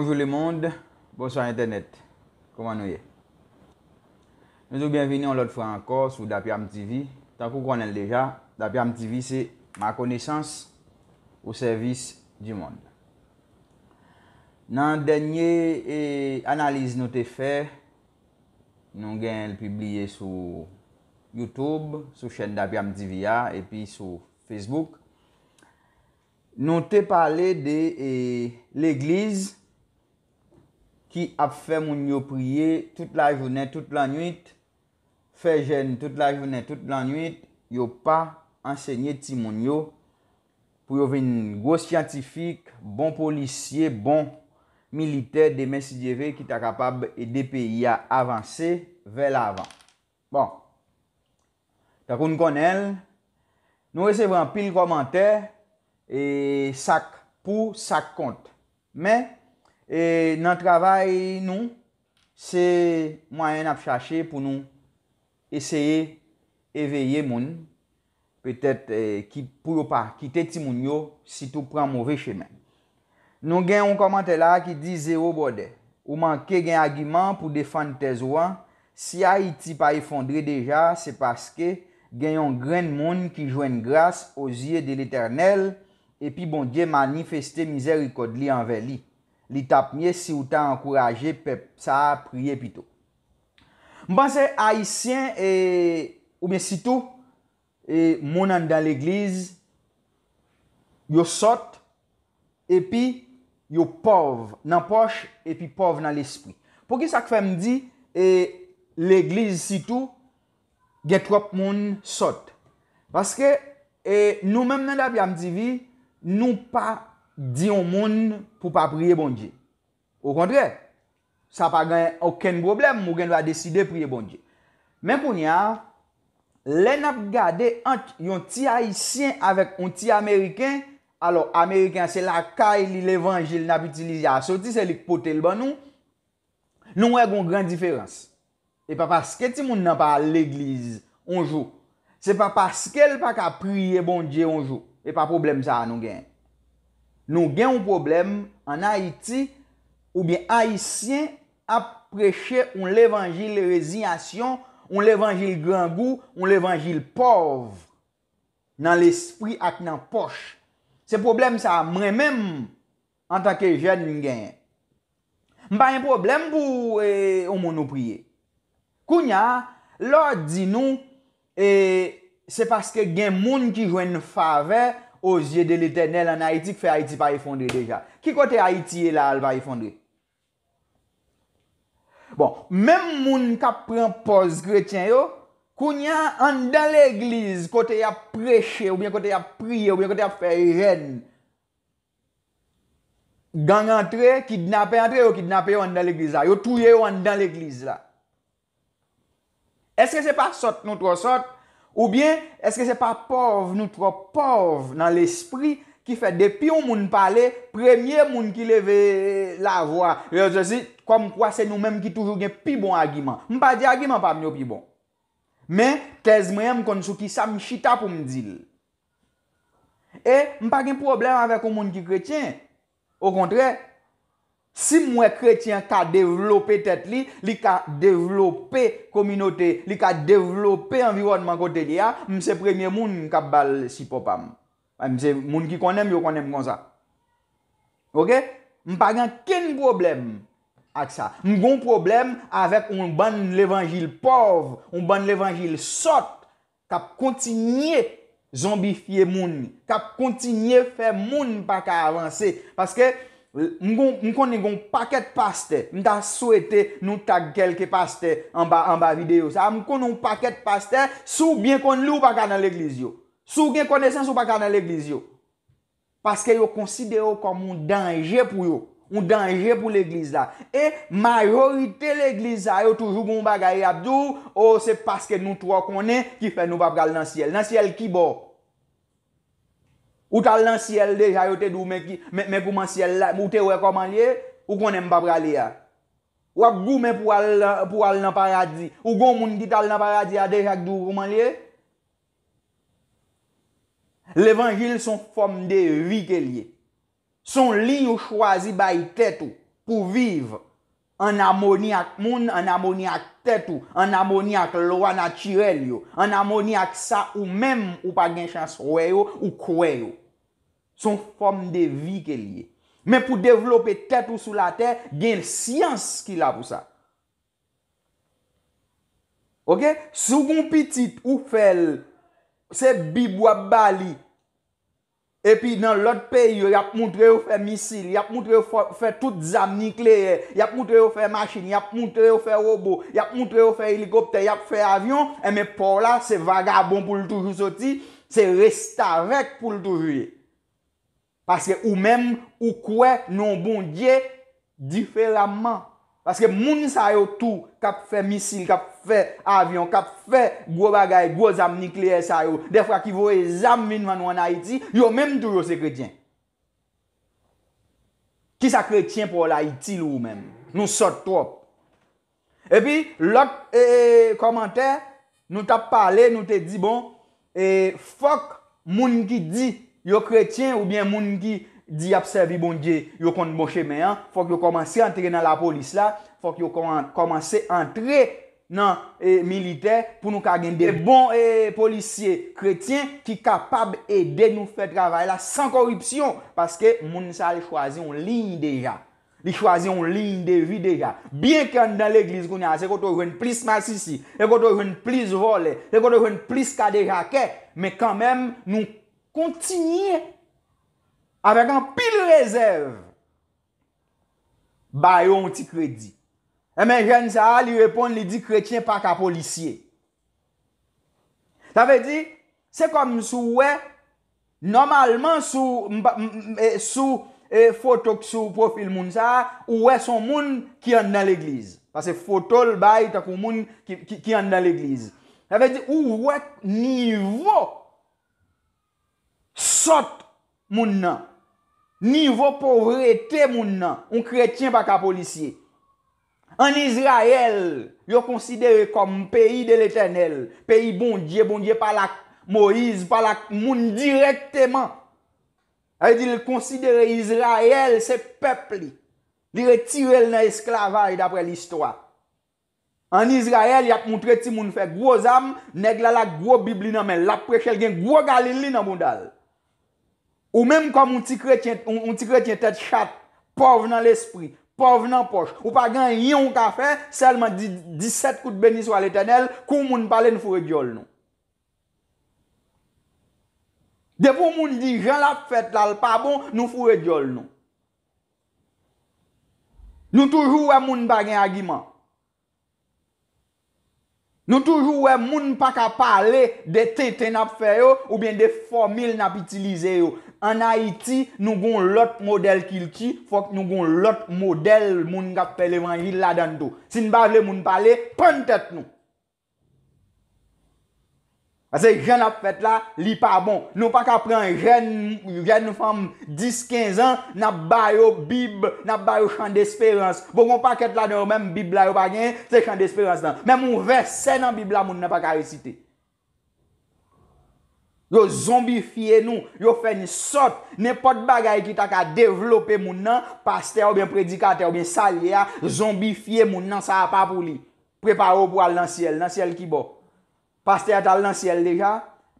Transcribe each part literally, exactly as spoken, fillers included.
Bonjour le monde, bonsoir internet. Kòman nou ye? Nou di w byenvini yon lòt fwa ankò sou Dapyam T V. Tankou w konnen l deja, Dapyam T V se ma connaissance au service du monde. Nan dènye, e, analiz nou te fè, nou genyen l pibliye sou YouTube, sou chèn Dapyam T V a, epi sou Facebook. Nou te pale de, e, legliz ki ap fè moun yo priye tout lajounen, tout lannwit, fè jèn tout lajounen, tout lannwit, yo pa ansenye timoun yo pou yo vin gwo syantifik, bon polisye, bon militè demen, si Dye vle, ki ta kapab ede peyi a avanse vè lavan. Bon, tankou n konnen l, nou resevwa anpil kòmantè, e sa k pou, sa k kont. Men, e nan travay nou, se mwayen n ap chache pou nou eseye eveye moun, petèt, e, ki, pou yo pa kite timoun yo, sitou pran move chemen. Nou gen yon kòmantè la ki di, zewo bwòdè. Ou manke gen agiman pou defann tèz ou an. Si Ayiti pa efondre deja, se paske gen yon grenn moun ki jwenn gras o zye de Letènèl, epi Bondye manifeste mizèrikòd li anvè li. Li t ap mye si w ta ankouraje pèp sa a priye pito. M panse Ayisyen, e, oubyen sitou, e, moun anndan legliz, yo sòt, epi yo pòv nan pòch, epi pòv nan lespri. Poukisa k fè m di, e, legliz sitou, gen twòp moun sòt? Paske, e, nou menm nan Dapyam T V, nou pa di yon moun pou pa priye Bondye. Okontrè, sa pa gen okenn pwoblèm, ou gen dwa deside priye Bondye. Men kounye a, lè n ap gade ant yon ti Ayisyen avèk yon ti Ameriken, alò, Ameriken an se lakay li levanjil n ap itilize a soti, se li k pote l ban nou, nou wè gen yon gran diferans. E pa paske timoun nan pa al legliz yon jou. Se pa paske l pa ka priye Bondye yon jou. E pa pwoblèm sa a nou genyen. Nou gen yon pwoblèm ann Ayiti, oubyen Ayisyen ap preche yon levanjil reziyasyon, yon levanjil grangou, yon levanjil pòv nan lespri ak nan pòch. Se pwoblèm sa a mwen menm, antanke jèn, m genyen. M pa gen pwoblèm pou, e, yon moun ou priye. Kounye a, lè w di nou, e, se paske gen moun ki jwenn favè o zye de Letènèl ann Ayiti k fè Ayiti pa efondre deja. Ki kote Ayiti ye la a l pa efondre? Bon, menm moun k ap pran pòz kretyen yo, kounye a, anndan legliz, kote y ap preche, oubyen kote y ap priye, oubyen kote y ap fè jèn, gang antre, kidnapè antre, yo kidnape yo anndan legliz la, yo touye yo anndan legliz la. Èske se pa sòt nou twò sòt? Oubyen èske se pa pòv nou twò pòv nan lespri ki fè depi yon moun pale, premye moun ki leve lavwa, yo di kòmkwa se nou menm ki toujou gen pi bon agiman? M pa di agiman pa m yo pi bon. Men, tèz mwen an, m konn sou kisa m chita pou m di l. E m pa gen pwoblèm avèk yon moun ki kretyen. Okontrè, si m wè kretyen an ka devlope tèt li, li ka devlope kominote, li ka devlope anviwònman kote li a, m se premye moun k ap ba l sipò pa m. M se moun ki konnen m, yo konnen m konsa. Oke? M pa gen kenn pwoblèm ak sa. M gon pwoblèm avèk yon bann levanjil pòv, yon bann levanjil sòt k ap kontinye zonbifye moun, k ap kontinye fè moun pa ka avanse. Paske m gon, m konnen gon pakèt pastè, m ta swete nou tag kèlke pastè anba, anba videyo sa a. M konnen yon pakèt pastè, si w byen konn li, ou pa ka nan legliz yo. Si w gen konesans, ou pa ka nan legliz yo. Paske yo konsidere w kòm yon danje pou yo, yon danje pou legliz la. E majorite legliz sa yo toujou gen yon bagay y ap di w, o, se paske nou twò konnen ki fè nou pa pral nan syèl. Nan syèl ki bò? Ou t al nan syèl deja, yo te di w, men ki, men, men kòman syèl la, ou te wè kòman l ye, ou konnen m pa prale a. W ap goumen pou al, pou al nan paradi. Ou gon moun ki t al nan paradi a deja k di w kòman l ye? Levanjil se yon fòm de vi ke l ye. Se yon liy ou chwazi bay tèt ou. pou viv an amoni ak moun, an amoni ak tèt ou, an amoni ak lwa natirèl yo, an amoni ak sa ou menm ou pa gen chans wè yo, ou kwè yo. Se yon fòm de vi ke l ye. Men pou devlope tèt ou sou latè, gen syans ki la pou sa. Oke? Si w gen yon pitit, ou fè l, se Bib w ap ba li. Epi nan lòt peyi yo, y ap moutre yo fè misil, y ap moutre yo fè, fè tout zam nikleyè, y ap moutre yo fè machin, y ap moutre yo fè wobo, y ap moutre yo fè elikoptè, y ap fè avyon, enben pa w la, se vagabon pou l toujou soti, se restavèk pou l toujou ye. Paske ou menm, ou kwè nan yon Bondye diferaman. Paske moun sa yo tou k ap fè misil, k ap fè avyon, k ap fè gwo bagay, gwo zam nikleyè sa yo, dèfwa ki voye zam vin vann ou ann Ayiti, yo menm tou yo se kretyen. Kisa kretyen pa w la itil ou menm? Nou sòt twòp. Epi, lòt e, e, kòmantè, nou t ap pale, nou te di, bon, e, fòk moun ki di yo kretyen oubyen moun ki di y ap sèvi Bondye, yo konn bon chemen an, fòk yo kòmanse antre nan lapolis la, fòk yo kòman- kòmanse antre nan e, militè pou nou ka gen de bon e, polisye kretyen ki kapab ede nou fè travay la san koripsyon, paske moun sa a li chwazi yon liy deja. Li chwazi yon liy de vi deja. Byenke anndan legliz kounye a, se kote w jwenn plis masisi, se kote w jwenn plis vòlè, se kote w jwenn plis kadejakè, men kanmenm, nou kontinye avèk anpil rezèv ba yo yon ti kredi. Enben, jèn sa a, li reponn, li di, kretyen pa ka polisye. Sa vle di, se kòm si w wè, nòmalman, sou, m pa- m- m- e, sou e, foto k sou pwofil moun sa a, ou wè se yon moun ki anndan legliz. Paske foto l bay tankou moun ki, ki, ki anndan legliz. Sa vle di, ou wè nivo sòt moun nan, nivo povrete moun nan, yon kretyen pa ka polisye. Ann Izrayèl, yo konsidere kòm peyi de Letènèl, peyi Bondye, Bondye pale ak Moyiz, pale ak moun dirèkteman. Sa vle di, l konsidere Izrayèl se pèp li. Li retire l nan esklavaj, daprè listwa. Ann Izrayèl, y ap moutre timoun fè gwo zam, nèg la la gwo bib li nan men l, l ap preche, l gen gwo galil li nan bounda l. Ou menm kòm yon ti kretyen, yon, yon ti kretyen tèt chat, pòv nan lespri, pòv nan pòch, ou pa gen anyen ou ka fè, sèlman di disèt kout beniswa Letènèl, kou yon moun pale, n foure dyòl nou. Depi yon moun di jan l ap fèt la, l pa bon, nou foure dyòl nou. Nou toujou wè moun pa gen agiman. Nou toujou wè moun pa ka pale de tenten n ap fè yo oubyen de fòmil n ap itilize yo. Ann Ayiti, nou gon lòt modèl kilti, fòk nou gon lòt modèl moun k ap fè levanjil ladan n tou. Si n pa vle moun pale, pann tèt nou. Paske jan n ap fèt la, li pa bon. Nou pa ka pran jèn, jèn fanm dis, kenz an, n ap ba yo bib, n ap ba yo chan desperans. Bon, gon pakèt ladan yo menm bib la yo pa genyen, se chan desperans lan. Menm yon vèsè nan bib la moun nan pa ka resite. Yo zonbifye nou, yo fè n sòt. Nenpòt bagay ki ta ka devlope moun nan, pastè oubyen predikatè oubyen sa l ye a, zonbifye moun nan, sa a pa pou li. Prepare w pou al nan syèl. Nan syèl ki bò? Pastè a t al nan syèl deja?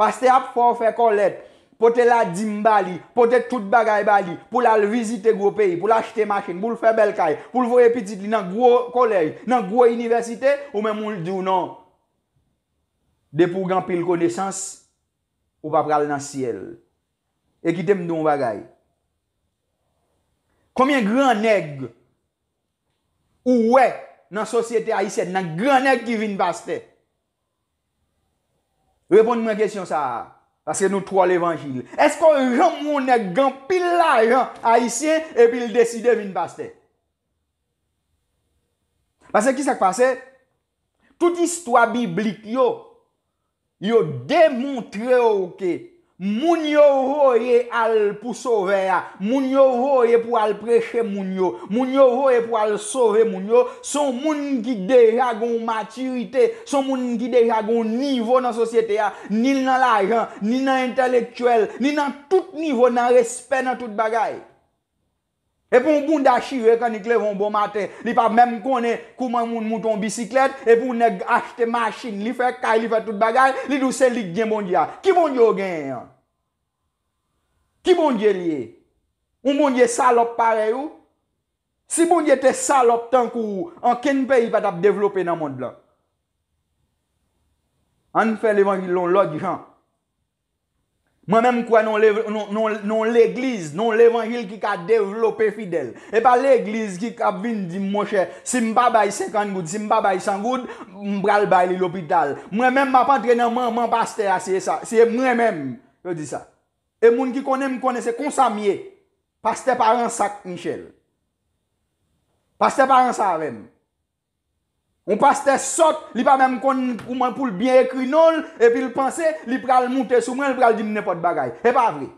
Pastè a ap fè w fè kòlèt. Pote ladim ba li, pote tout bagay ba li, pou l al vizite gwo peyi, pou l achte machin, pou l fè bèl kay, pou l voye pitit li nan gwo kolèj, nan gwo inivèsite, ou menm ou di w non. Depi w gen anpil konesans, ou pa pral nan syèl. E kite m di w yon bagay. Konbyen gran nèg ou wè nan sosyete ayisyèn nan, gran nèg ki vin pastè? Reponn mwen kesyon sa a, paske nou twò levanjil. Èske w janm wè yon nèg gen anpil lajan ayisyen epi l deside vin pastè? Paske kisa k pase? Tout istwa biblik yo, yo demontre w ke moun yo voye al pou Sovè a, moun yo voye pou al preche moun yo, moun yo voye pou al sove moun yo, se yon moun ki deja gen yon matirite, se yon moun ki deja gen yon nivo nan sosyete a, ni l nan lajan, ni nan entèlektyèl, ni nan tout nivo, nan respè, nan tout bagay. Epi yon bounda chire k annik leve yon bon maten, li pa menm konnen kouman moun moute yon bisiklèt, epi yon nèg achte machin, li fè kay, li fè tout bagay, li di w se li k gen Bondye a. Ki Bondye w genyen an? Ki Bondye l ye? Yon Bondye salòp parèy ou? Si Bondye te salòp tankou w, ankenn peyi pa t ap devlope nan mond lan. Ann fè levanjil yon lòt jan. Mwen menm m kwè nan lev- nan- nan- nan legliz, nan levanjil ki ka devlope fidèl. E pa legliz ki ap vin di m, monchè, si m pa bay senkant goud, si m pa bay san goud, m pral bay li lopital. Mwen menm m ap antre nan manman pastè a, si e sa, si e mwen menm yo di sa. E moun ki konnen m konnen se konsa m ye. Pastè pa ranse ak Michel. Pastè pa ranse avè m. Yon pastè sòt, li pa menm konn kouman pou l byen ekri non l, epi l panse li pral moute sou mwen, li pral di m nenpòt bagay. E pa vre.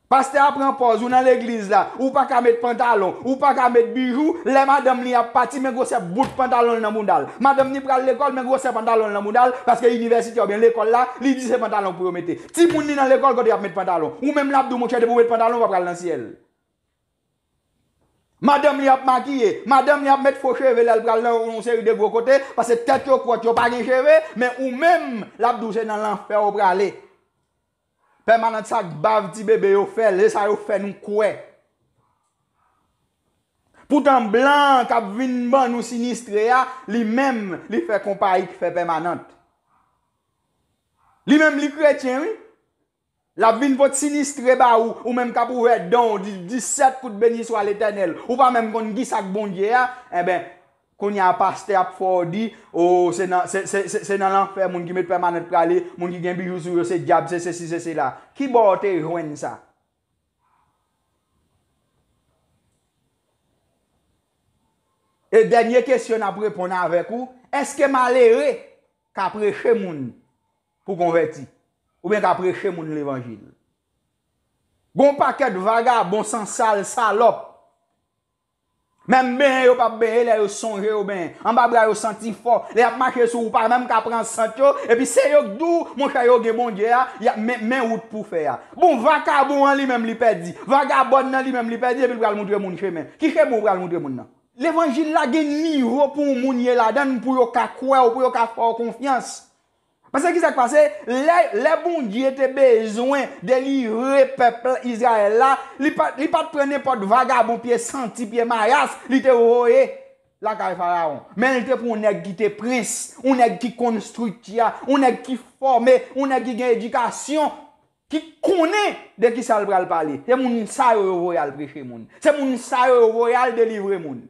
Pastè a pran pòz ou nan legliz la, ou pa ka met pantalon, ou pa ka met bijou, lè madanm li ap pati, men gwosè bout pantalon l nan bounda l. Madanm li pral lekòl, men gwosè pantalon l nan bounda l, paske inivèsite oubyen lekòl la, li di se pantalon pou yo mete. Timoun li nan lekòl kote y ap met pantalon. Ou menm l ap di w, monchè, depi w met pantalon, w pa pral nan syèl. Madanm li ap makiye, madanm li ap met fo cheve lè l pral nan yon seri de gwo kote, paske tèt yo kwòt, yo pa gen cheve, men ou menm, l ap di w se nan lanfè w prale. Pèmanant sa k bav ti bebe yo fè l, se sa yo fè nou kwè. Poutan blan k ap vin ban nou sinistre a, li menm, li fè konpayi k fè pèmanant. Li menm, li kretyen, wi. L ap vin pot sinistre ba ou, ou menm k ap ouvè dan w, di, disèt kout beni swa Letènèl. Ou pa menm konn kisa k Bondye a, enben, kounye a pastè ap fè w di, o, se nan, se, se, se, se nan lanfè moun ki met pèmanant prale, moun ki gen bijou sou yo, se dyab, se sesi, se sela. Kibò w te jwenn sa? E dènye kesyon n ap reponn avèk ou, èske malere ka preche moun pou konvèti, oubyen ka preche moun levanjil? Gon pakèt vagabon sansal, salòp. Menm benyen yo p ap benyen, lè yo sonje yo benyen. Anba bra yo santi fò. Lè y ap mache sou ou, pa menm ka pran sant yo. Epi se yo k di w, monchè, yo gen Bondye a, y ap men, men wout pou fè a. Bon, vakabon an li menm li pèdi. Vagabòn nan li menm li pèdi, epi l pral moutre moun chemen. Ki chemen w pral moutre moun nan? Levanjil la gen nivo pou yon moun ye ladan l, pou yo ka kwè w, pou yo ka fè w konfyans. Paske kisa k pase? Lè, lè Bondye te bezwen delivre pèp Izrayèl la, li pa, li pa t pran nenpòt vagabon pye santi, pye mayas, li te voye lakay Farawon. Men li te pran yon nèg ki te prens, yon nèg ki konn estrikti a, yon nèg ki fòme, yon nèg ki gen edikasyon, ki konnen de kisa l pral pale. Se moun sa yo yo voye al preche moun. Se moun sa yo yo voye al delivre moun.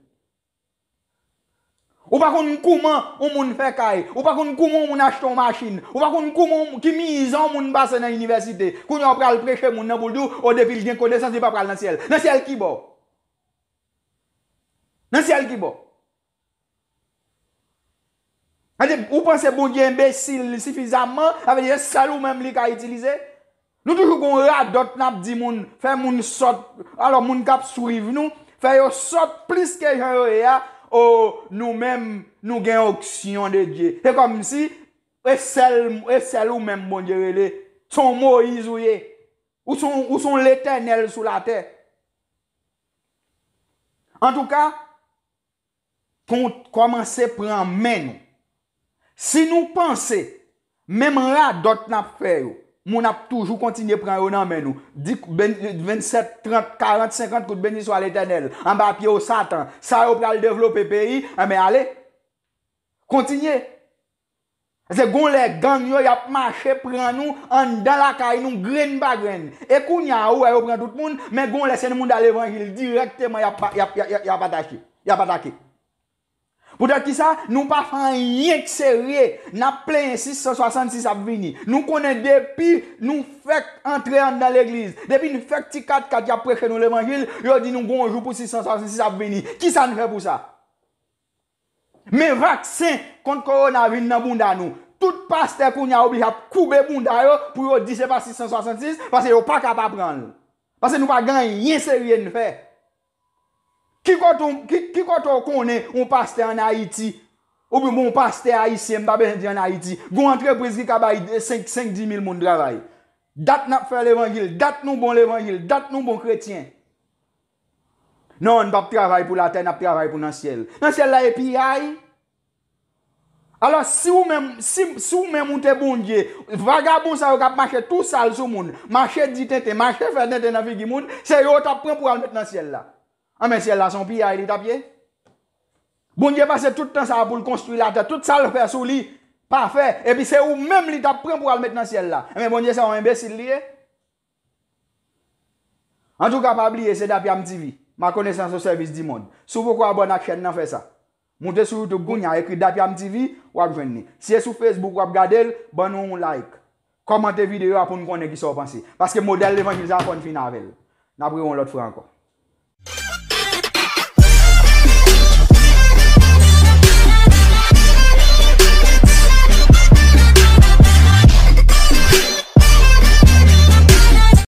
Ou pa konn kouman yon moun fè kay, ou pa konn kouman yon moun achte yon machin, ou pa konn kouman yon, ki mizè yon moun pase nan inivèsite. Kounye a w pral preche moun nan pou l di w, o, depi l gen konesans, li pa pral nan syèl. Nan syèl ki bò? Nan syèl ki bò? Gade, ou panse Bondye enbesil sifizamman, sa vle di se sèl ou menm li ka itilize? Nou toujou gon radòt n ap di moun, fè moun sòt, alò moun k ap swiv nou, fè yo sòt plis ke jan yo ye a, o nou menm, nou gen onksyon de Dye. Se kòmsi, e sèl, e sèl ou menm Bondye rele, se yon Moyiz ou ye, ou se yon, ou se yon Letènèl sou latè. Antouka, kon, kòmanse pran men nou. Si nou panse, menm radòt n ap fè yo, moun ap toujou kontinye pran yo nan men nou. Di, vennsèt, trant, karant, senkant kout beni swa Letènèl, anba pye w Satan. Sa yo pral devlope peyi, enben ale. Kontinye. Se gon lè gang yo, y ap mache pran nou anndan lakay nou, grenn pa grenn. E kounye a, ou wè yo pran tout moun, men gon lè se nan moun levanjil dirèkteman y ap, y ap, y ap, y ap, y ap atache, y ap atake. Poutèt ki sa, nou pa fè anyen k serye, n ap plenyen sis san swasannsis ap vini. Nou konnen depi nou fèk antre anndan legliz, depi n fèk ti kat kat y ap preche nou levanjil, yo di nou gon jou pou sis san swasannsis ap vini. Kisa n fè pou sa? Men vaksen kont kowona vin nan bounda nou. Tout pastè kounye a oblije ap koube bounda yo pou yo di se pa sis san swasannsis, paske yo pa ka pa pran l. Paske nou pa gen anyen serye n fè. Ki kote w, ki, ki kote w konnen yon pastè ann Ayiti, oubyen bon, yon pastè ayisyen, m pa bezwen di ann Ayiti, gen yon antrepriz ki ka bay senk, senk, dis mil moun travay? Dat n ap fè levanjil, dat nou bon levanjil, dat nou bon kretyen. Non, n p ap travay pou latè, n ap travay pou nan syèl. Nan syèl la e piyay. Alò, si ou menm, si, si ou menm ou te Bondye, vagabon sa yo k ap mache tou sal sou moun, mache di tenten, mache fè tenten nan figi moun, se yo w t ap pran pou al met nan syèl la. Anben, syèl la se yon piyay li t ap ye. Bondye pase tout tan sa a pou l konstwi latè, tout sa l fè sou li, pafè, epi se ou menm li t ap pran pou al met nan syèl la. Enben, Bondye se yon enbesil li ye. Antouka, pa bliye, se Dapyam T V, ma connaissance au service du monde. Si w poko abòne ak chèn nan, fè sa. Moute sou YouTube kounye a, ekri Dapyam T V, w ap jwenn li. Si e sou Facebook w ap gade l, ban nou yon like. Kòmante videyo a pou n konnen kisa w panse. Paske modèl levanjil sa a fò n fin avè l. N ap rewè yon lòt fwa ankò.